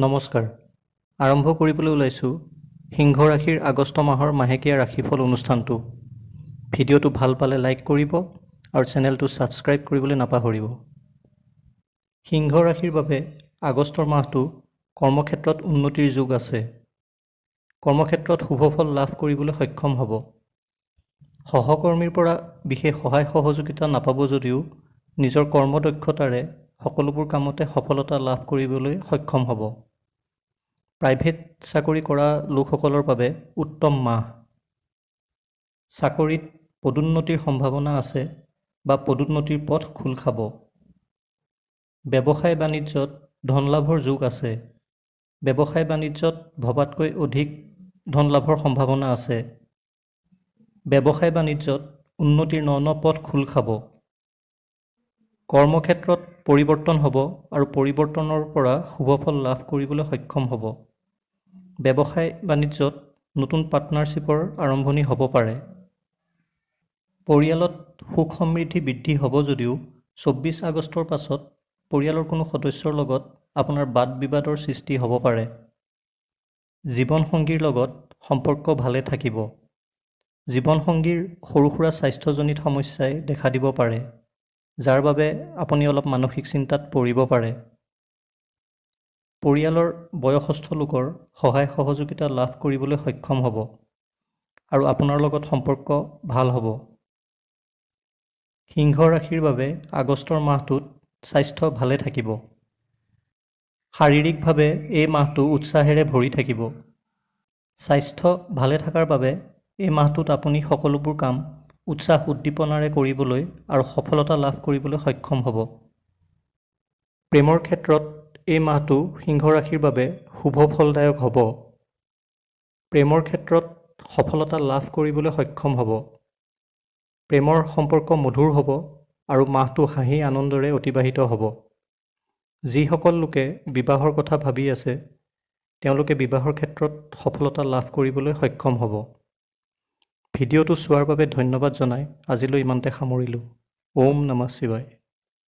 নমস্কাৰ। আৰম্ভ কৰিবলৈ ওলাইছোঁ সিংহ ৰাশিৰ আগষ্ট মাহৰ মাহেকীয়া ৰাশিফল অনুষ্ঠানটো। ভিডিঅ'টো ভাল পালে লাইক কৰিব আৰু চেনেলটো ছাবস্ক্ৰাইব কৰিবলৈ নাপাহৰিব। সিংহ ৰাশিৰ বাবে আগষ্টৰ মাহটো কৰ্মক্ষেত্ৰত উন্নতিৰ যোগ আছে। কৰ্মক্ষেত্ৰত শুভফল লাভ কৰিবলৈ সক্ষম হ'ব। সহকৰ্মীৰ পৰা বিশেষ সহায় সহযোগিতা নাপাব যদিও নিজৰ কৰ্মদক্ষতাৰে সকলোবোৰ কামতে সফলতা লাভ কৰিবলৈ সক্ষম হ'ব। প্ৰাইভেট চাকৰি কৰা লোকসকলৰ বাবে উত্তম মাহ। চাকৰিত পদোন্নতিৰ সম্ভাৱনা আছে বা পদোন্নতিৰ পথ খোল খাব। ব্যৱসায় বাণিজ্যত ধন লাভৰ যোগ আছে। ব্যৱসায় বাণিজ্যত ভবাতকৈ অধিক ধন লাভৰ সম্ভাৱনা আছে। ব্যৱসায় বাণিজ্যত উন্নতিৰ ন ন পথ খোল খাব। কৰ্মক্ষেত্ৰত পৰিৱৰ্তন হ'ব আৰু পৰিৱৰ্তনৰ পৰা শুভফল লাভ কৰিবলৈ সক্ষম হ'ব। ব্যৱসায় বাণিজ্যত নতুন পাৰ্টনাৰশ্বিপৰ আৰম্ভণি হ'ব পাৰে। পৰিয়ালত সুখ সমৃদ্ধি বৃদ্ধি হ'ব যদিও 24 আগষ্টৰ পাছত পৰিয়ালৰ কোনো সদস্যৰ লগত আপোনাৰ বাদ বিবাদৰ সৃষ্টি হ'ব পাৰে। জীৱনসংগীৰ লগত সম্পৰ্ক ভালে থাকিব। জীৱনসংগীৰ সৰু সুৰা স্বাস্থ্যজনিত সমস্যাই দেখা দিব পাৰে, যাৰ বাবে আপুনি অলপ মানসিক চিন্তাত পৰিব পাৰে। পৰিয়ালৰ বয়সস্থ লোকৰ সহায় সহযোগিতা লাভ কৰিবলৈ সক্ষম হ'ব আৰু আপোনাৰ লগত সম্পৰ্ক ভাল হ'ব। সিংহ ৰাশিৰ বাবে আগষ্টৰ মাহটোত স্বাস্থ্য ভালে থাকিব। শাৰীৰিকভাৱে এই মাহটো উৎসাহেৰে ভৰি থাকিব। স্বাস্থ্য ভালে থকাৰ বাবে এই মাহটোত আপুনি সকলোবোৰ কাম উৎসাহ উদ্দীপনাৰে কৰিবলৈ আৰু সফলতা লাভ কৰিবলৈ সক্ষম হ'ব। প্ৰেমৰ ক্ষেত্ৰত এই মাহটো সিংহ ৰাশিৰ বাবে শুভ ফলদায়ক হ'ব। প্ৰেমৰ ক্ষেত্ৰত সফলতা লাভ কৰিবলৈ সক্ষম হ'ব। প্ৰেমৰ সম্পৰ্ক মধুৰ হ'ব আৰু মাহটো হাঁহি আনন্দৰে অতিবাহিত হ'ব। যিসকল লোকে বিবাহৰ কথা ভাবি আছে, তেওঁলোকে বিবাহৰ ক্ষেত্ৰত সফলতা লাভ কৰিবলৈ সক্ষম হ'ব। ভিডিঅ'টো চোৱাৰ বাবে ধন্যবাদ জনাই আজিলৈ ইমানতে সামৰিলোঁ। ওম নমঃ শিৱায়।